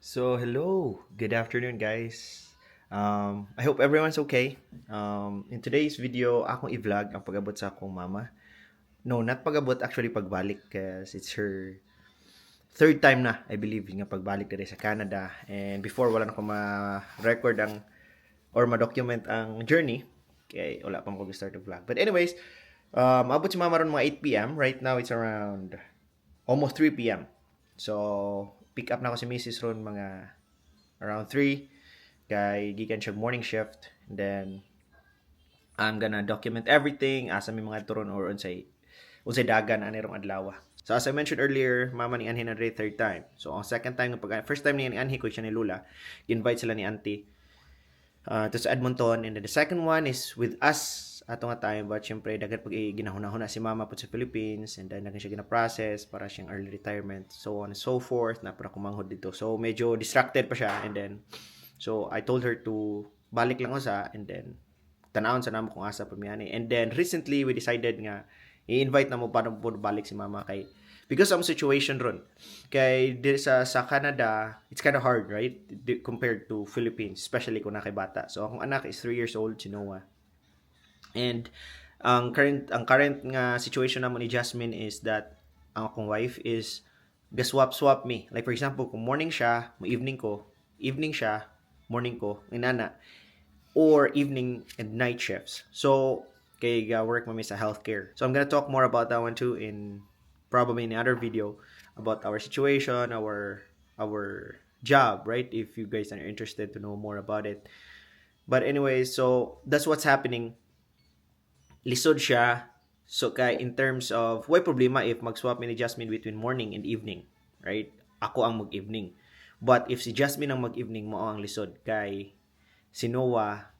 So, hello. Good afternoon, guys. I hope everyone's okay. In today's video, akong i-vlog ang pag-abot sa akong mama. No, not pag-abot, actually pagbalik because it's her third time na, I believe, nga pagbalik dito sa Canada. And before, wala na ko ma-record or ma-document ang journey. Okay, wala pa ako start the vlog. But anyways, abot si mama ron mga 8 p.m. Right now, it's around almost 3 p.m. So, pick up na ako si Mrs. ron mga around 3 kay gikan siya morning shift, and then I'm gonna document everything asa may mga turon or unsay dagan ani rong adlaw. So as I mentioned earlier, mama ni Anhi na rin third time. So ang second time first time ni Anhi ko siya ni Lula, invite sila ni Auntie to sa Edmonton, and then the second one is with us ato nga time, but syempre dagat pag ginahuna-huna si mama po sa Philippines, and then dagan siya gina-process para siyang early retirement, so on and so forth na para kumanghod dito. So medyo distracted pa siya, and then so I told her to balik lang ako sa, and then tanawon sa namo kung asa pa miyani. And then recently we decided nga i-invite na mo para po balik si mama kay because of situation ron. Kay sa Canada, it's kind of hard, right? Compared to Philippines, especially kung nakibata. So akong anak is 3 years old, si Noah. And ang current nga situation namo ni Jasmine is that ang akong wife is gaswap-swap me. Like for example, kung morning siya, evening ko, evening siya, morning ko, inana, or evening and night shifts. So, kay work mami sa healthcare. So, I'm gonna talk more about that one too in probably in another video about our situation, our job, right? If you guys are interested to know more about it. But anyway, so that's what's happening. Lisod siya. So, kay in terms of, why problema if mag-swap ni Jasmine between morning and evening, right? Ako ang mag-evening. But if si Jasmine ang mag-evening, mo ang lisod. Kay si Noah,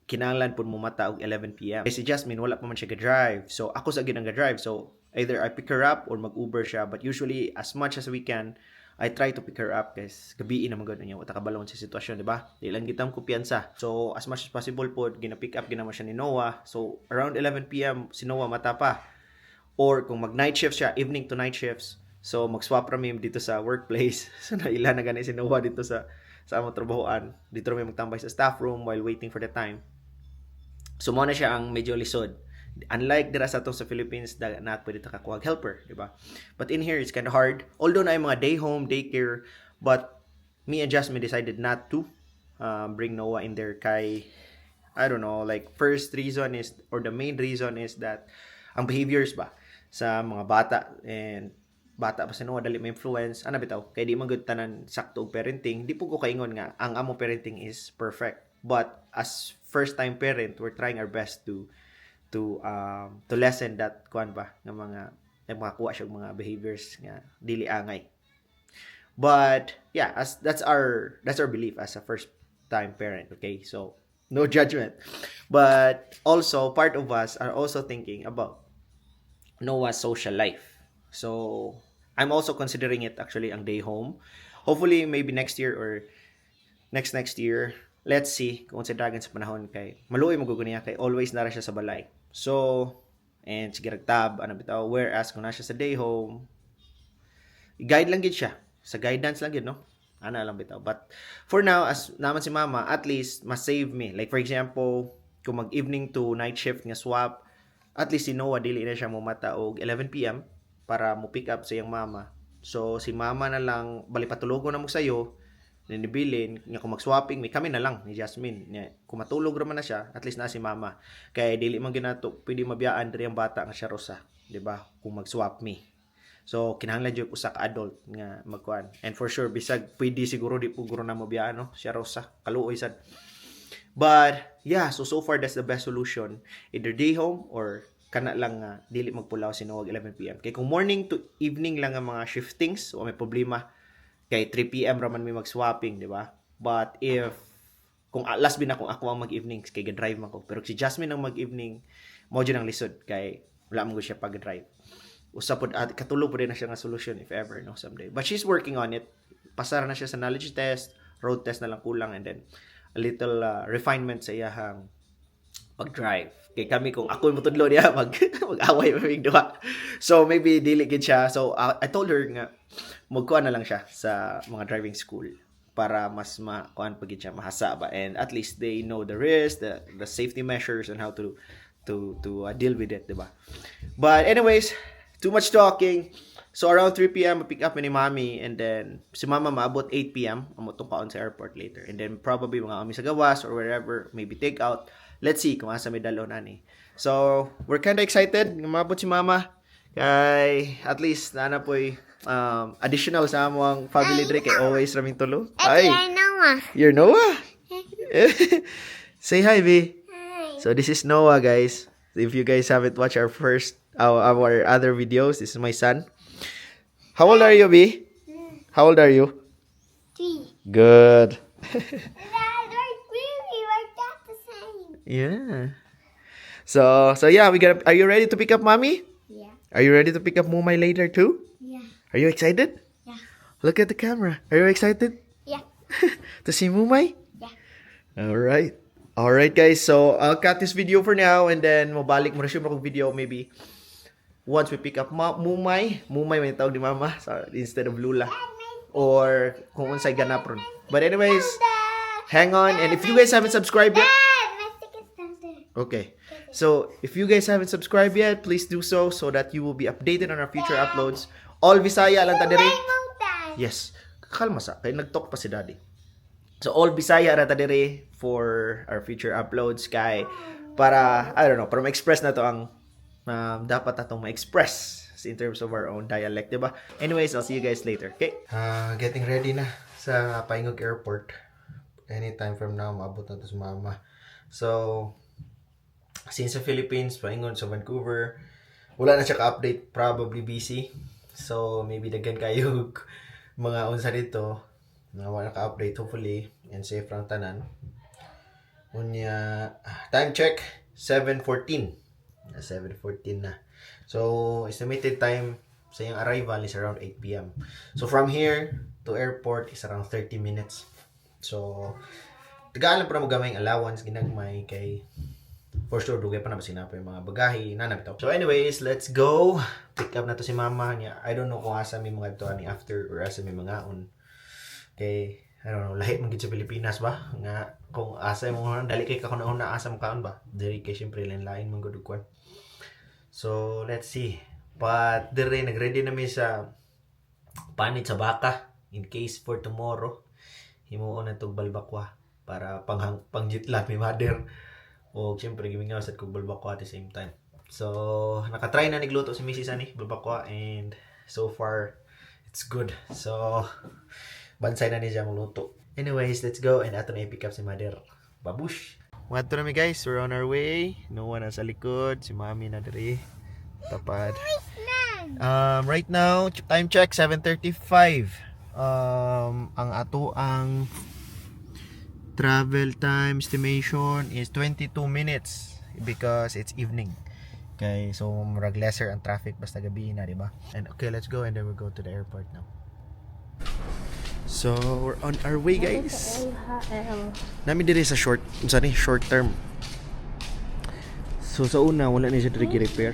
kinahanglan pud mo mata og 11 p.m. Si Jasmine wala pa man siya ga-drive. So ako sa ginang ga-drive. So either I pick her up or mag-Uber siya. But usually as much as we can, I try to pick her up kasi gabi na magod niya wata kabalon sa sitwasyon, di ba? Di lang kitang kumpiyansa. So as much as possible po gina-pick up ginaman siya ni Noah. So around 11 p.m. si Noah mata pa. Or kung mag-night shift siya, evening to night shifts. So mag-swap rami dito sa workplace. So naila na gani si Noah dito sa among trabahoan. Dito rami magtambay sa staff room while waiting for the time. So mo na siya ang medyo lisod. Unlike dira sa to sa Philippines, na pwede ta kakuha helper, di ba? But in here it's kind of hard. Although na ay mga day home, daycare, but me and Jasmine decided not to bring Noah in there kay I don't know, like first reason is or the main reason is that ang behaviors ba sa mga bata, and bata pa sa Noah dali may influence ano bitaw kay di man gud tanan sakto og parenting. Di po ko kaingon nga ang amo parenting is perfect, but as first time parent we're trying our best to lessen that kuan ba ng mga kuha siya mga behaviors nga dili angay. But yeah, as that's our belief as a first time parent, okay? So no judgment. But also part of us are also thinking about Noah's social life. So I'm also considering it actually ang day home. Hopefully maybe next year or next year. Let's see kung sa dagan sa panahon kay maluoy maguguniya kay always nara siya sa balay. So and sige tab ano bitaw, whereas kung na siya sa day home, i-guide lang gid siya. Sa guidance lang gid, no? Ana lang bitaw. But for now, as naman si mama, at least mas save me. Like for example, kung mag evening to night shift nga swap, at least si Noah dili na siya mo mata og 11 p.m. para mo pick up sa iyang mama. So si mama na lang bali patulogon na mo sayo ninibilin nga kung mag-swapping may kami na lang ni Jasmine nya kung matulog ra man na siya, at least na si mama kay dili man ginato pwede mabiyaan diri ang bata nga siya rosa, di ba? Kung mag-swap me, so kinahanglan jud usa ka adult nga magkuan, and for sure bisag pwede siguro di po guro na mabiyaan, no? Siya rosa kaluoy sad. But yeah, so far that's the best solution, either day home or kana lang nga dili magpulaw si Noah 11 p.m. Kay kung morning to evening lang ang mga shiftings o may problema kay 3 p.m. raman may mag-swapping, di ba? But if kung last bin na kung ako ang mag-evening kay ga-drive man ko, pero si Jasmine ang mag-evening mo jud ang lisod kay wala man gud siya pag-drive. Usa pod at katulo pod na siya nga solution if ever, no, someday. But she's working on it. Pasara na siya sa knowledge test, road test na lang kulang, and then a little refinement sa iyahang mag-drive. Kay kami kung ako mo tudlo niya mag-away mamig duha. So maybe dili gid siya. So I told her nga magkuha na lang siya sa mga driving school para mas makuan pagid siya mahasa ba, and at least they know the risk, the safety measures and how to deal with it, diba? But anyways, too much talking. So around 3 p.m. pick up ni Mommy, and then si Mama maabot 8 p.m. amo tong kaon sa airport later, and then probably mga kami sa gawas or wherever, maybe take out. Let's see kung asa may dalo nani. So we're kind of excited nga maabot si Mama kay at least na po'y additional sa among family dre kay always raming tulo. Hi. You're Noah. Say hi, B. Hi. So this is Noah, guys. If you guys haven't watched our other videos, this is my son. How old are you, B? How old are you? 3. Good. Dad, we're got the same. Yeah. So yeah, are you ready to pick up Mommy? Yeah. Are you ready to pick up Mumai later too? Yeah. Are you excited? Yeah. Look at the camera. Are you excited Yeah. to see Mumai? Yeah. All right, guys. So I'll cut this video for now, and then mabalik mo resume akong video maybe once we pick up Mumai may tawag ni Mama instead of Lula, or kung unsay ganap ron. But anyways, hang on, and if you guys haven't subscribed yet, Dad, my stick is down there. okay. So if you guys haven't subscribed yet, please do so that you will be updated on our future uploads. All Bisaya lang ta diri. Dad. Yes. Kalma sa kay nagtalk pa si Daddy. So all Bisaya ra ta diri for our future uploads kay para I don't know, para ma-express na to ang dapat natong ma-express in terms of our own dialect, diba? Anyways, I'll see you guys later. Okay? Getting ready na sa Paingog Airport. Anytime from now, maabot na to sa Mama. So, since sa Philippines, paingon sa Vancouver, wala na siya ka-update, probably busy. So, maybe daghan kayo mga unsa dito na wala ka-update, hopefully, and safe lang tanan. Unya, time check, 7:14. 7:14 na. So, estimated time sa iyang arrival is around 8 p.m. So, from here to airport is around 30 minutes. So, tagaan lang pa na magamay ang allowance, ginagmay kay for sure, dugay pa na ba sinapay yung mga bagahe, nanabitaw. So anyways, let's go. Pick up na to si Mama niya. I don't know kung asa may mga to ni after or asa may mga on. Okay, I don't know, lahi man gid sa Pilipinas ba? Nga kung asa mo dali kay ka kuno na asa mo kaon ba? Diri kay syempre lain man gud kwan. So let's see. But dire nagready na mi sa panit sa baka in case for tomorrow. Himuon na tog balbakwa para pangjitlat mi mother. O syempre gimingaw sa kog balbakwa at the same time. So nakatry na nigluto si Mrs. ani balbakwa, and so far it's good. So bansay na ni siya magluto. Anyways, let's go, and ato na i-pick up si Mother. Babush! Mga na mi guys, we're on our way. No one nasa likod, si Mami na diri. Tapad. Right now, time check 7:35. Ang ato ang travel time estimation is 22 minutes because it's evening. Okay, so murag lesser ang traffic basta gabi na, di ba? And okay, let's go, and then we'll go to the airport now. So, we're on our way, guys. Nami diri sa short term. So sa una wala ni siya diri gi-repair.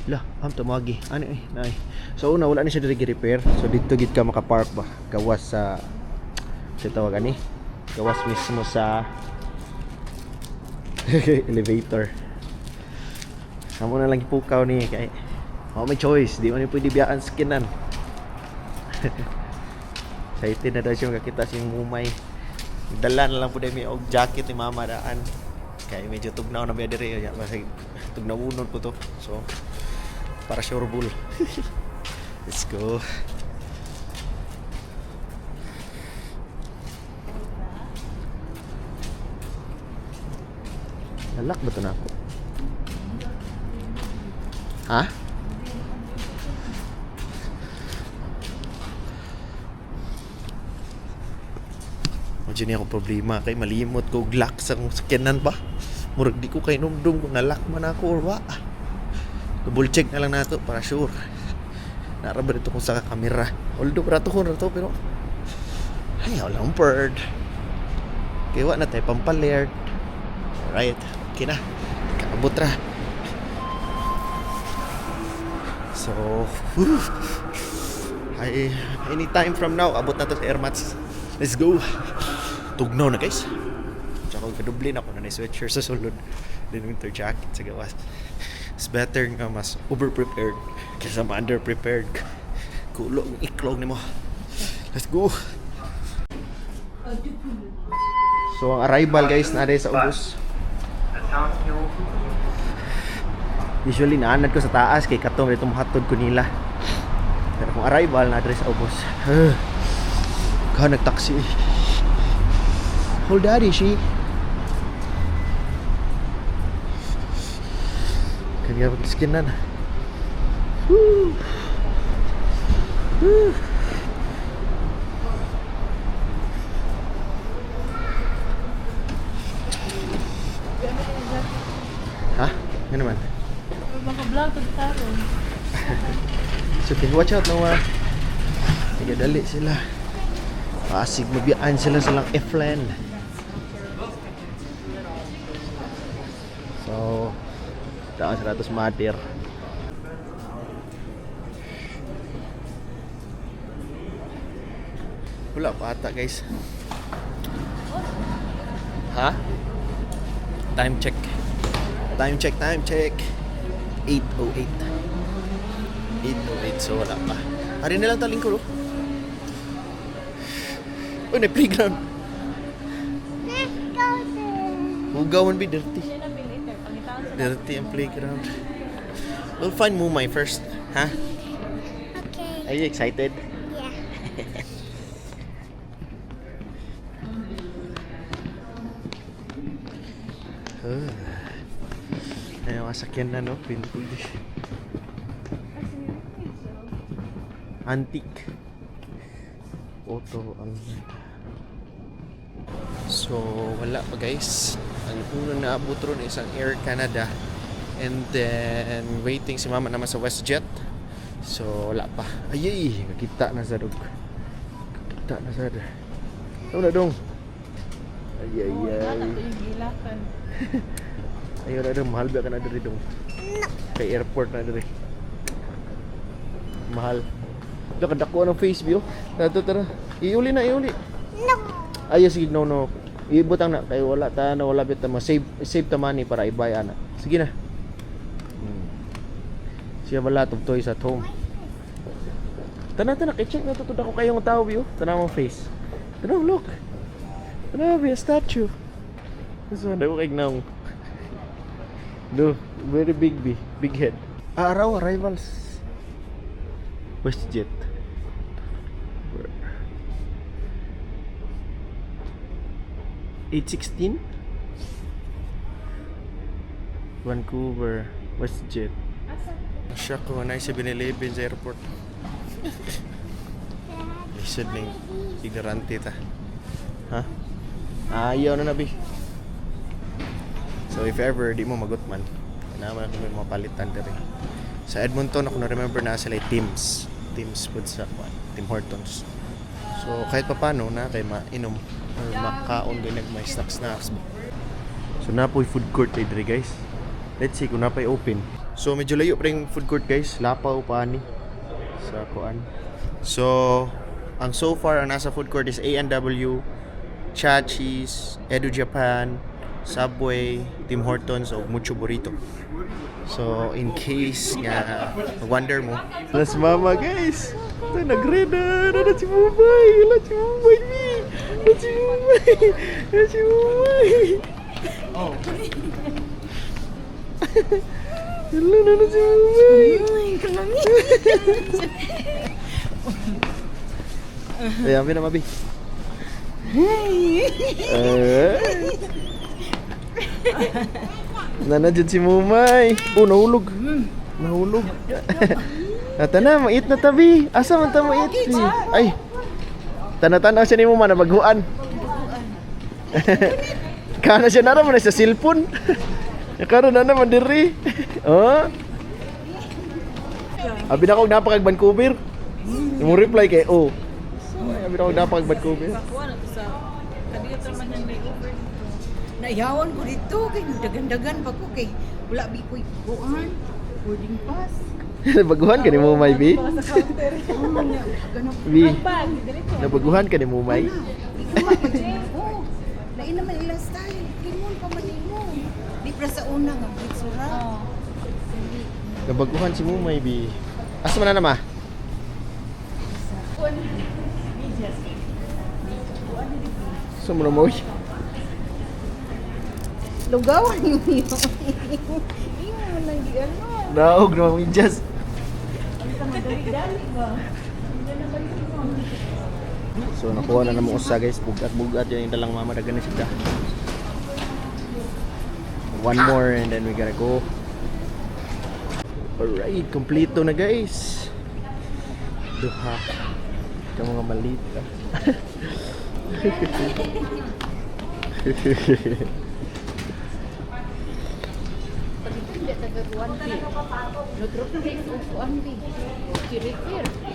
Lah, am tamagi. Ani nay. So una wala ni siya diri gi-repair. So dito gid ka maka-park ba? Gawas sa tawag ani. Gawas mismo sa elevator. Amo na lang ipukaw ni kay may choice, di man pwede biyaan skinan. Excited na daw siya makakita si Mumay. Dala na lang po dahil may jacket ni Mama daan. Kaya medyo tugnaw na biya diri. Kasi tugnaw unod po to. So, para sure bull. Let's go. Lalak ba ito na ako? Ha? Diyan niya ako problema kay malimot ko lock sa sakyanan ba. Murag di ko kay numdum kung nalock man ako or wa. Double check na lang nato para sure. Naraba dito ko sa kamera. Although rato ko rato pero ayaw lang bird. Kaya wa na tayo pampalert. Alright. Okay na. Kaabot ra. So, whew. Anytime from now, abot na to sa Airmats. Let's go. Tugnaw na guys. Tsaka kadublin ako na sweatshirt sa sulod. Then winter jacket sa gawas. It's better nga mas over-prepared kaysa ma-under-prepared. Kulo ang iklog ni mo. Let's go. So, ang arrival guys, na sa ubos. Usually, naanad ko sa taas kay katong dito mahatod ko nila. Pero kung arrival, na-address sa ubos. Nagtaksi. Hold daddy, she. Kanya pag-skinan. Woo! Woo! Ha? Ano naman? Maka-vlog to taro. So, okay, watch out naman. Sige, dali sila. Pasig mabiyaan sila silang F-land. So, taon 100 matir. Wala pa ata guys. Ha? Time check. Time check, time check. 8:08. 8:08, so wala pa. Hari na lang taling ko, oh. Oh, na playground. Let's go there. Hugawan be dirty. Dirty ang playground. We'll find Mumay first, ha? Okay. Are you excited? Yeah. Ayun, masakyan na, no? Vintage. Antique. Auto, So, wala pa guys. Ang unang naabot ron is ang Air Canada. And then, waiting si mama naman sa WestJet. So, wala pa. Ayay! Nakita na sa dog. Nakita na sa dog. Ito na dong. Ayay, Wala ayay. to yung gilakan. Ayaw na dong. Mahal ba ka na diri dong? Kay airport na diri. Mahal. Ito, kadako ng face view. Tara. Iuli na, iuli. No. Ay, sige, no. Ibutang na kayo, wala ta na wala bit ma save ta money para ibay ana. Sige na. Siya wala of toys at home. Tana kay-check na tutud ako kayong tao view. Tana mo face. Tana look. Tana be a statue. This one daw kay nang. Do very big head. Araw arrivals. WestJet. 8:16 Vancouver WestJet. Siya ko na 7-Eleven sa airport. Lisod ning ignorante ta. Ha? Ayaw na nabi. So if ever di mo magutman, naman ako may mapalitan diri. Sa Edmonton ako na remember na sila Tim's food sa Tim Hortons. So kahit pa paano na kay mainom or makaon din may snacks. So napoy food court diri guys. Let's see kung napay open. So medyo layo pa ring food court guys. Lapaw pa ni sa kuan. So ang so far ang nasa food court is A&W, Chachi's, Edu Japan, Subway, Tim Hortons o Mucho Burrito. So in case nga wonder mo, plus mama guys. Ito nagreda na si Mumay. Wala si Mumay ni. Wala si Mumay. Wala si Mumay. Oh. Wala na si Mumay. Ay, ambil na mabi. Nanadyan si Mumay. Oh, nahulog. Nahulog. Ata na, mait na tabi. Asa man ta mait? Ay. Tana-tanaw siya ni Muma na baghuan. Kana siya na naman sa cellphone. Karon na naman diri. Oh. Abi na ko napakag Vancouver. Mo reply kay oh. Abi na ko napakag Vancouver. Kakuha na to sa kadiyot naman ng layover dito. Naiyawan ko dito kay dagan-dagan pa ko kay wala bi ko buuan. Boarding pass. Nabaguhan ka ni Mumay, Bi? Sa counter. Ganap. Bi, Ang bag, diretso. nabaguhan ka ni Mumay? Oh, lain naman ilang style. Kimon pa man mo. Di pra sa una nga bitsura. Oh. Nabaguhan si Mumay, Bi. Asa man na nama? Asa mo na mo? Lugawan mo yun. Iyo mo lang di ano. Naog na mga medyas. Dali ba? So nakuha na namang usa guys, bugat-bugat yan yung dalang mama, dagan na siya. One more and then we gotta go. Alright, kompleto na guys. Duha ka mga malita.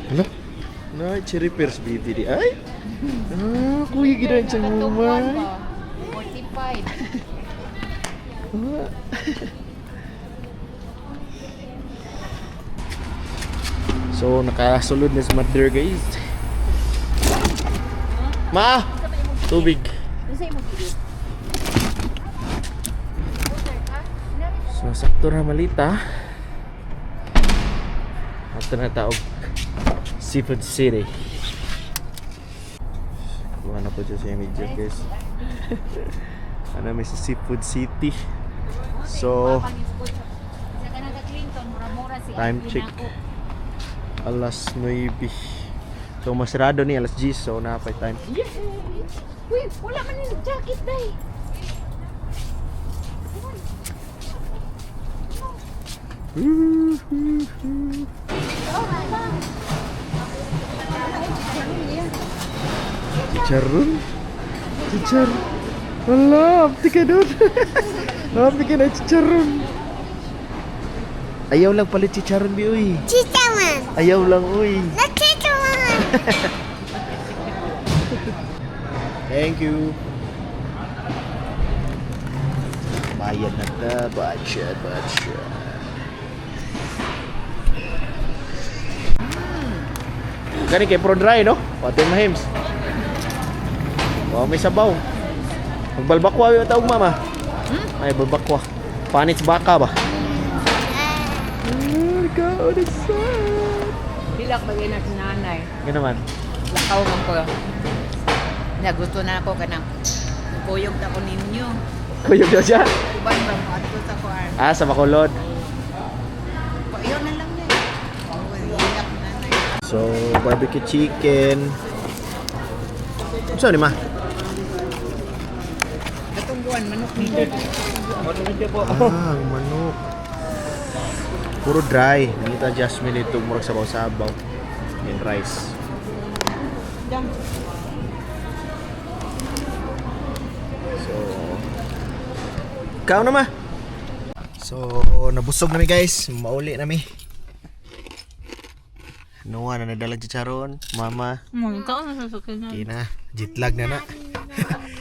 Ano? Na, cherry pears beauty di ay? Ah, kuya gina siya Mumay. 45. Ah. So, nakasulod na si mother guys. Ma! Tubig. So, sakto na malita. Ito na taog Seafood City. Kuha na po siya sa image guys. Ano may sa Seafood City. So, time check. Alas 9. So, masarado ni alas 10. So, napay time. Uy, wala man yung jacket day. Chicharon? Chichar. Wala, apti ka doon. Apti ka na chicharon. Ayaw lang palit chicharon, Bi, uy. Chichaman. Ayaw lang, uy. The chichaman. Thank you. Bayad na ta, budget. Gani kay pro dry, no? Pati mahims. Oh, may sabaw. Magbalbakwa yung taong mama. Ay, balbakwa. Panits baka ba? Oh, ikaw na sad. Dilak mag-inak si nanay. Yan naman. Lakaw man ko. Nagusto na ako kanang kuyog na ko ninyo. Kuyog daw siya. Uban ba mo ato sa kuan. Ah, sa Bacolod. Payo na lang yan. Oh, dilak nanay. So, barbecue chicken. Saan ni ma? Katungguan manok ninyo. Ah, ang manok. Puro dry. Nangita Jasmine ito, murag sabaw-sabaw. And rice. So, ikaw na ma. So, nabusog nami guys. Mauli nami. Noah na nadalag chicharon. Mama. Ikaw na sasukin na. Okay na. Jetlag na na.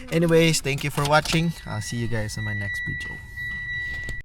Anyways, thank you for watching. I'll see you guys on my next video.